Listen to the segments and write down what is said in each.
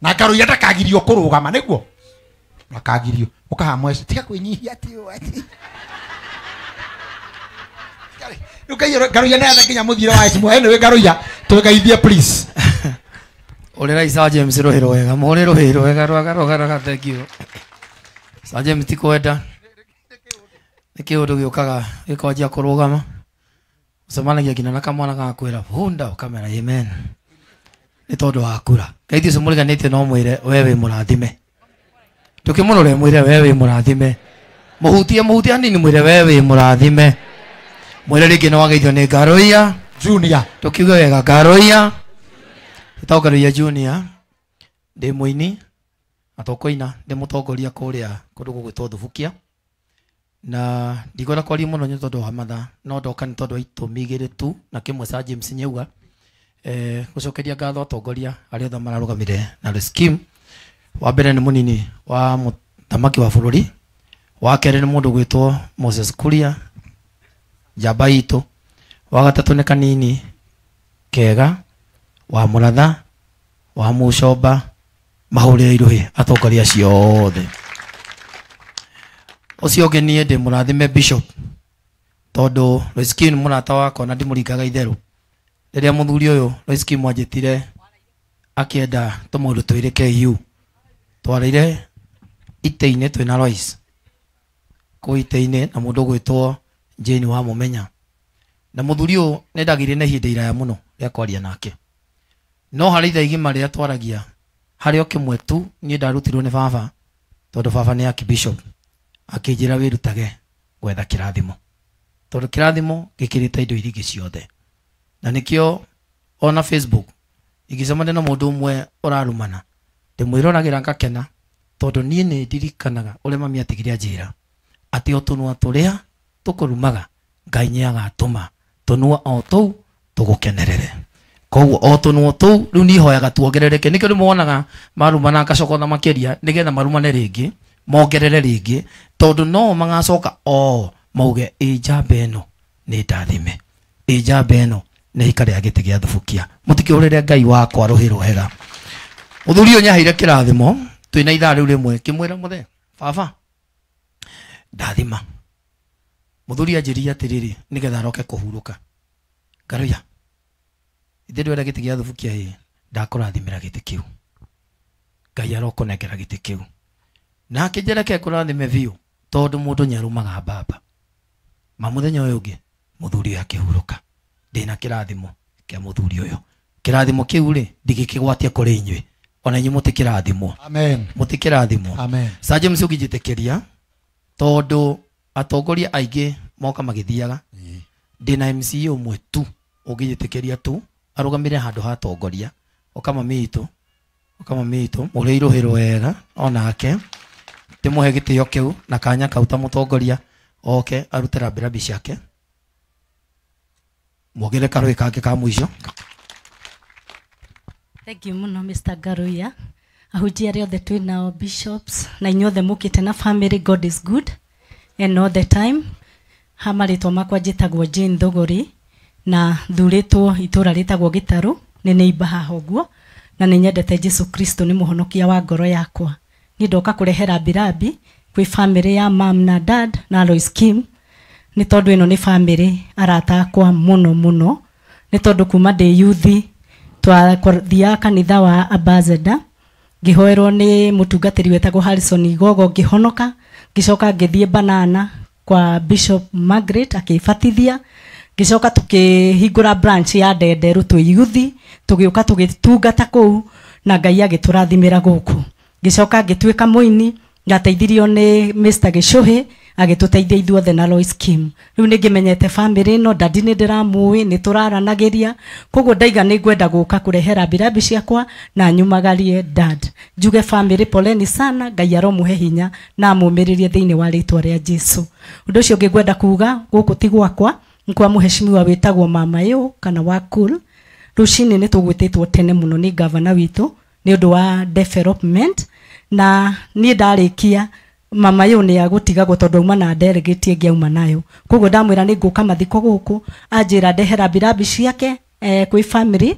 Na Ngaruiya ndakagirio kũrũgama nĩguo ndakagirio ũkahamwe tiga kwĩnyihia ati ati rĩu Ngaruiya nĩ nginya mũthiĩre wa ecimu. Anyway Ngaruiya tũgeithie please. Ũrĩra Sir James rũhĩ rwega mũhũre rũhĩ rwega rwaga rwaga rwaga. Thank you Sir James, ti kwenda nĩ kĩũndũ gĩũkaga gĩkanjia kũrũgama ũcemanagia nginya na kamwana gakwĩra bunda ũkamera amen nĩ tondũ wa kura. Ngai ũcio mũriganĩtie no mwĩre we wĩ mũrathime, tũkĩmũrore mwĩre we wĩ mũrathime, mũhutie mũhutie hanini mwĩre we wĩ mũrathime, mwĩre rĩngĩ nĩ wageithio nĩ Ngaruiya Junior, tũkiuge wega Ngaruiya ĩtagwo Ngaruiya Junior, ndĩ mũini na tũkũina, ndĩ mũtongoria kũrĩa kũndũ gũgwĩtwo Thubukia, na ndikwenda kwaria mũno nĩ tondũ wa mathaa, no ndoka nĩ tondũ wa itũmi igĩrĩ tu, na kĩmwe Sir James Nyauga gũcokeria ngatho atongoria arĩa othe mararũgamire na the scheme. Wa mbere nĩ mũnini wa mũthamaki wa bũrũri, wa kerĩ nĩ mũndũ gwĩtwo Moses Kuria njamba itũ, wa gatatũ nĩ Kanini Kega wa Mũratha wa Mũcomba, mahũrĩre irũhĩ atongoria acio othe. Ũcio ũngĩ niĩ ndĩ mũrathime Bishop tondũ Lois Kim nĩ mũrata wakwa na ndimũringaga itherũ. Rĩrĩa mũthuri ũyũ Lois Kim anjĩtire akĩenda tũmaũndũ twĩrĩ KU, twarĩire itĩ-inĩ twĩna Lois kũu itĩ-inĩ na mũndũ ũgwĩtwo Jane wa Mũmenya, na mũthuri ũyũ nĩ ndagĩire na ihinda iraya mũno rĩa kwaria nake, no harĩ ithaa igima rĩrĩa twaragia harĩ o kĩmwe tu niĩ ndarutirwo nĩ baba, tondũ baba nĩ archbishop, akĩnjĩra wĩrutage gwetha kĩrathimo tondũ kĩrathimo gĩkĩrĩte indo iria ingĩ ciothe. Na nĩkĩo ona Facebook ingĩcemania na mũndũ ũmwe ũrarumana ndĩmwĩroragĩra ngakena, tondũ niĩ nĩ ndirikanaga ũrĩa mami atigire anjĩra atĩ o tũnua tũrĩa tũkũrumaga Ngai nĩ agatũma tũnua o tũu tũgũkenerere. Koguo o tũnua tũu rĩu niĩ hoyaga tuongerereke, nĩkĩo rĩmwe wonaga marumana ngacoka makĩria nĩgetha marumane rĩngĩ mongerere rĩngĩ, tondũ no magacoka o mauge ĩ njamba ĩno nĩ ndathime, ĩ njamba ĩno nĩ ikarĩa gĩtĩ gĩa Thubukia. Mũtikĩhũrĩre Ngai wakwa rũhĩ rwega. Mũthuri ũyũ nĩaheire kĩrathimo twĩna ithaa rĩu rĩmwe, ngĩmwĩra mũthee baba ndathima. Mũthuri anjĩrire atĩrĩrĩ nĩgetha aroke kũhurũka, Ngaruiya ithe ndwenda gĩtĩ gĩa Thubukia ĩ ndakũrathimĩra gĩtĩ kĩu, Ngai arokũnengera gĩtĩ kĩu, na akĩnjĩra reke ngũrathime biũ tondũ mũndũ nĩarũmaga mbamba. Ma mũthenya ũyũ ũngĩ mũthuri ũyũ akĩhurũka, ndĩna kĩrathimo kĩa mũthuri ũyũ. Kĩrathimo kĩu rĩ ndigĩkĩgwatia kũrĩ inyuĩ, ona inyuĩ mũtikĩrathimwo. Amen. Mũtikĩrathimwo. Amen. Sir James ũngĩnjĩtĩkĩria tondũ atongoria aingĩ moka magĩthiaga, ndĩna MCA ũmwe tu ũngĩnjĩtĩkĩria tu arũgamĩre handũ ha atongoria, ũkama mitũ ũkama mitũ mũrĩ irũhĩ rwega onake ndĩmũhe gĩtĩo kĩu na kanya kau ta mũtongoria oke arute rambirambi ciake, muongerere karũĩ kangĩ ka mũico. Thank you mũno Mr. Ngaruiya. Ahunjia arĩa othe twĩ nao bishops na inyuothe mũkĩte na family, God is good and all the time. Ha marĩtwa makwa njĩtagwo Jane Thũgũri na thurĩtwo itũra rĩtagwo Gĩtarũ, nĩ neighbor haha ũguo, na nĩ nyendete Jesu Kristo nĩ mũhonokia wa ngoro yakwa. Niĩ ndoka kũrehe rambirambi kwĩ family ya mam na dad na Lois Kim, nĩ tondũ ĩno nĩ family arata akwa mũno mũno, nĩ tondũ kuma ndĩ youth twathiaga kanitha wa Ambassador, ngĩhoerwo nĩ mũtungatĩri wetagwo Harrison Igogo, ngĩhonoka, ngĩcoka ngĩthiĩ Banana kwa Bishop Margaret akĩbatithia, ngĩcoka tũkĩhingũra branch ya Ndenderu twĩ youth, tũgĩũka tũgĩtungata kũu na Ngai agĩtũrathimĩra gũkũ. Ngĩcoka ngĩtuĩka mũini, ngateithirio nĩ Mr. Gĩcũhĩ agĩtũteithia ithuothe na Lois Kim. Rĩu nĩ ngĩmenyete family ĩno, dadi nĩ ndĩramũĩ, nĩ tũraranagĩria, koguo ndaiga nĩ ngwenda gũka kũrehe rambirambi ciakwa na nyumagarie dad. Njuge family poleni sana, Ngai aromũhe hinya na amũmĩrĩrie thĩinĩ wa rĩtwa rĩa Jesu. Ũndũ ũcio ũngĩ ngwenda kuga gũkũ ti gwakwa, nĩ kwa mũheshimiwa wĩtagwo Mama Yũ kana wa Cool. Rũcinĩ nĩ tũgwĩtĩtwo tene mũno nĩ gavana witũ nĩ ũndũ wa development, na niĩ ndarĩkia Mama Yũ nĩ agũtigagwo tondũ auma na delegate ĩngĩ auma nayo. Koguo ndamwĩra nĩ ngũka mathiko gũkũ, anjĩra ndehe rambirambi ciake kwĩ family,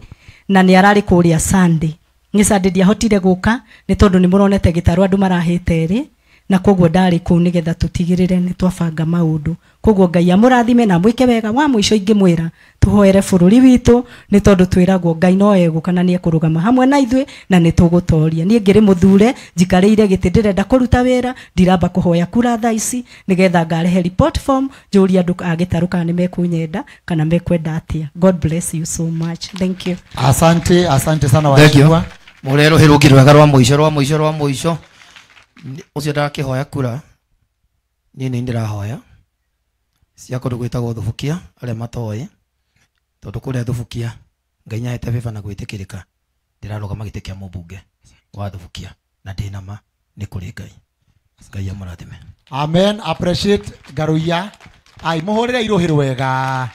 na nĩ ararĩ kũrĩa Sunday. Nĩ Sunday ndiahotire gũka nĩ tondũ nĩ mũronete gĩtarũ andũ marahĩte rĩ, na koguo ndarĩ kũu nĩgetha tũtigĩrĩre nĩ twabanga maũndũ. Koguo Ngai amũrathime na amwĩke wega. Wa mũico ingĩmwĩra tũhoere bũrũri witũ nĩ tondũ twĩragwo Ngai no egũka na nĩekũrũgama hamwe na ithuĩ na nĩ tũgũtoria. Niĩ ngĩrĩ mũthure njikarĩire gĩtĩ ndĩrenda kũruta wĩra, ndiramba kũhoya kura thaa ici nĩgetha ngarehe report form njũrie andũ a gĩtarũ kana nĩ mekũnyenda kana mekwenda atĩa. God bless you so much. Thank you. Asante, asante sana waheshimiwa. Mũrero hĩrũki rwega rwa mũico rwa mũico rwa mũico. Ũcio ndakĩhoya kura niĩ nĩ ndĩrahoya cia kũndũ gwĩtagwo Thubukia arĩa matoĩ, tondũ kũrĩa Thubukia Ngai nĩahete favor na gwĩtĩkĩrĩka. Ndĩrarũgama gĩtĩ kĩa mũmbunge wa Thubukia na ndĩna ma nĩ kũrĩ Ngai. Ngai amũrathime. Amen. Appreciate Ngaruiya. Ai mũhũrĩre irũhĩ rwega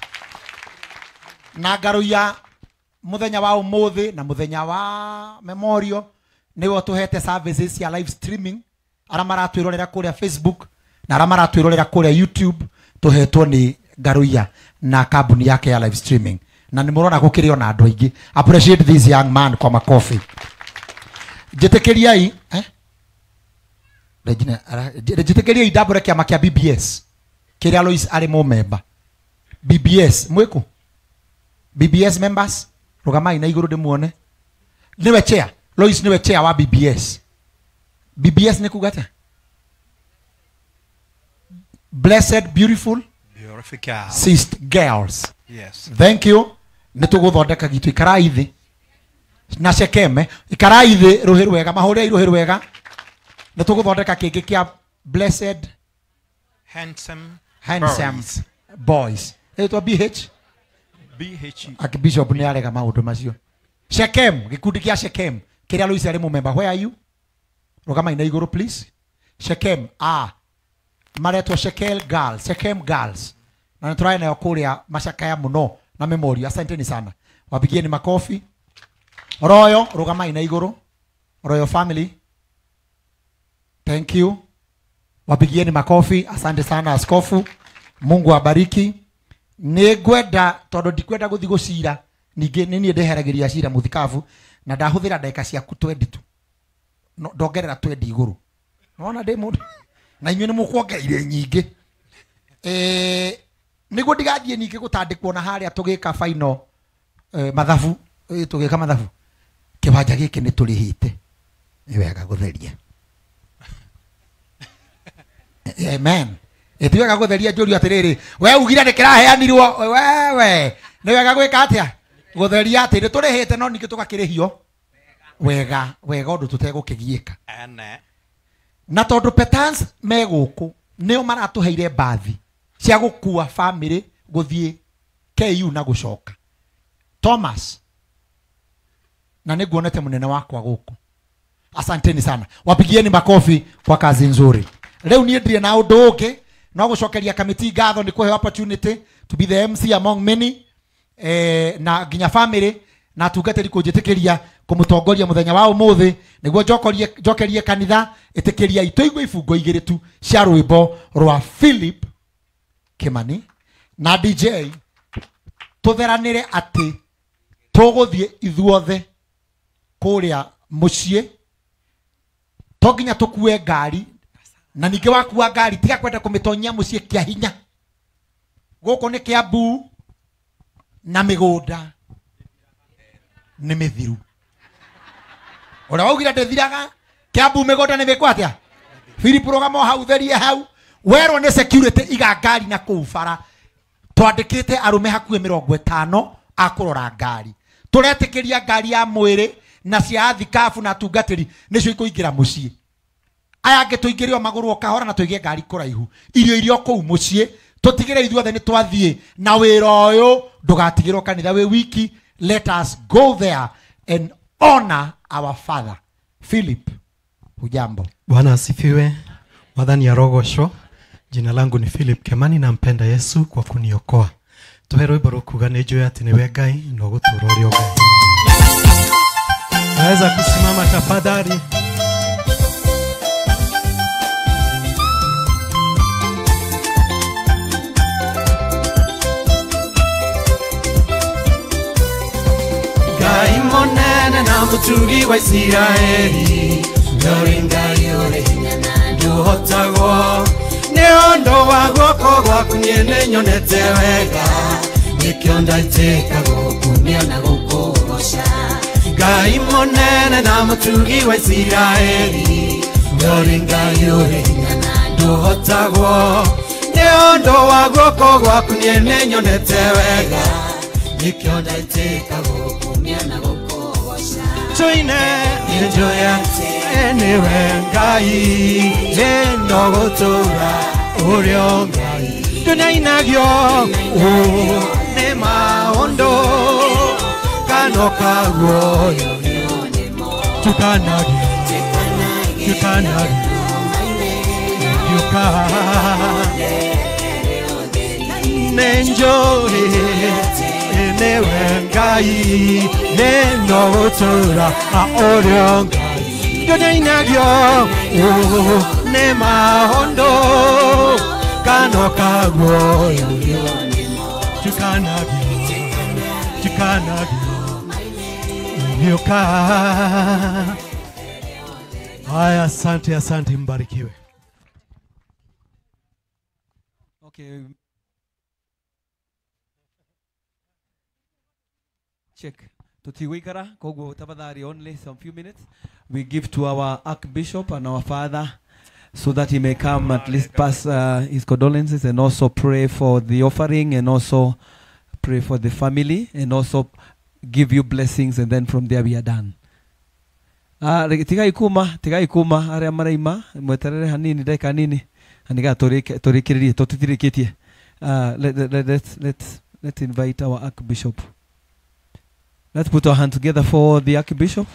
na Ngaruiya mũthenya wa ũmũthĩ na mũthenya wa memorial nĩwe ũtũhete services cia live streaming. Arĩa maratwĩrorera kũrĩa Facebook na arĩa maratwĩrorera kũrĩa YouTube tũhetwo nĩ Ngaruiya na kambuni yake ya live streaming, na nĩ mũrona gũkĩrĩ ona andũ aingĩ. Appreciate this young man kwa makofi. Njĩtĩkĩriai Regina, njĩtĩkĩriai ndambũre kĩama kĩa BBS kĩrĩa Lois arĩ mũmemba. BBS mwĩkũ? BBS members rũgamai na igũrũ ndĩmuone. Nĩwe chair. Lois nĩwe chair wa BBS. BBS nĩ kuga atĩa? Blessed, beautiful, Sist girls. Yes. Thank you. Nĩ tũgũthondeka gitũ ikarai thĩ na cekeme ikarai thĩ rũhĩ rwega mahũrĩai rũhĩ rwega. Nĩ tũgũthondeka kĩngĩ kĩa blessed handsome handsome boys. Ĩtwa BH BH. Archbishop nĩ arega maũndũ macio. Shekem, gĩkundi kĩa Shekem kĩrĩa Lois arĩ mũmemba. Where are you? Rũgamai na igũrũ please. Shekem, maretwo Shekel girls, Shekem girls. Na nĩ tũraĩ nayo kũrĩa macakaya mũno na memorial. Asanteni sana. Wapigieni makofi. Royo, rũgamai na igũrũ. Royal family. Thank you. Wapigieni makofi. Asante sana askofu. Mungu abariki. Nĩ ngwenda tondũ ndikwenda gũthiĩ gũcira ningĩ nĩ niĩ ndeheragĩria cira mũthikabu na ndahũthĩra ndagĩka ciaku 20 tu. No ndongerera 20 igũrũ. Nona ndĩ mũndũ na inyuĩ nĩ mũkuongereire nyingĩ. Nĩguo ndigathiĩ ningĩ gũtandĩkwo na harĩa tũgĩka final mathabu, tũgĩka mathabu. Kĩwanja gĩkĩ nĩ tũrĩhĩte. Nĩ wega gũtheria. Amen. Ti wega gũtheria njũrio atĩrĩrĩ, we ugire nĩ kĩraheanirwo wewe. Nĩ wega gwĩka atĩa? Gũtheria atĩ nĩ tũrĩhĩte no ningĩ tũgakĩrĩhio wega wega ũndũ tũtegũkĩgiĩka. Na tondũ Petans me gũkũ nĩo maratũheire mbathi cia gũkua family gũthiĩ KU na gũcoka. Thomas, na nĩnguonete mũnene wakwa gũkũ. Asanteni sana. Wapigieni makofi kwa kazi nzuri. Rĩu niĩ ndirĩ na ũndũ ũngĩ no gũcokeria kamĩtĩ ngatho nĩ kũheo opportunity to be the MC among many, na nginya family na atungatĩri kũnjĩtĩkĩria kũmũtongoria mũthenya wa ũmũthĩ nĩguo njokerie kanitha. Ĩtĩkĩria tũigue ibungo igĩrĩ tu cia rwĩmbo rwa Philip Kimani na DJ tũtheranĩre atĩ tũgũthiĩ ithuothe kũrĩa mũciĩ. To nginya tũkue ngari na ningĩ wakua ngari tiga kwenda kũmĩtonyia mũciĩ kĩa hinya. Gũkũ nĩ Kiambu na mĩgũnda nĩ mĩthiru. Ũrĩa waugire ndĩthiraga Kiambu mĩgũnda nĩ mĩkũ atĩa? Philip rũgama hau therie hau. Werwo nĩ security iga ngari na kũu bara. Twandĩkĩte arũme hakuhĩ 50 a kũrora ngari. Tũretĩkĩria ngari ya mwĩrĩ na cia athikabu na atungatĩri nĩcio ikũingĩra mũciĩ. Aya angĩ tũingĩre o magũrũ o kahora na tũige ngari kũraihu. Irio irio kũu mũciĩ tũtigĩre ithuothe nĩ twathiĩ na wĩra ũyũ ndũgatigĩrwo kanitha wĩ wiki. Let us go there and honor our father. Philip, hujambo? Bwana asifiwe. Mwathani arogocwo. Jina langu ni Philip Kimani na mpenda Yesu kwa kuniokoa. Tuhe rwĩmbo rũkuga nĩ njũĩ atĩ nĩwe Ngai na ũgũtũũra ũrĩ o Ngai. Naweza kusimama tafadhali. Ngai mũnene na na mũtugi wa Isiraeli nĩ Ngai ũrĩ hinya na ndũhotagwo nĩ ũndũ wa guoko gwaku niĩ nĩnyonete wega nĩkĩo ndaitĩka gũkumia na gũkũgoca Ngai mũnene na mũtugi wa Isiraeli nĩ Ngai ũrĩ hinya na ndũhotagwo nĩ ũndũ wa guoko gwaku niĩ nĩnyonete wega nĩkĩo ndaitĩka gũkumia na gũkũgoca tũine nĩnjũĩ atĩ nĩwe Ngai nĩndogũtũũra ũrĩ o Ngai ndũnainagio nĩ maũndũ kano kaguoyo tukanagio tukanagio yuka nĩnjũĩ nĩwe Ngai nĩndogũtũũra ũrĩ o Ngai ndũnainagio nĩ maũndũ kano kaguoyo tukanagio tukanagio yuka. Haya, asante, asante, mbarikiwe. Okay. Check. Tutiwikara koguo tafadhali, only some few minutes we give to our archbishop and our father so that he may come at least pass his condolences and also pray for the offering and also pray for the family and also give you blessings, and then from there we are done. Tigai kuma aria maraima mweterere hanini ndagika nini aniga turikiririe tutitirikitie. Let's invite our archbishop. Let's put our hand together for the archbishop.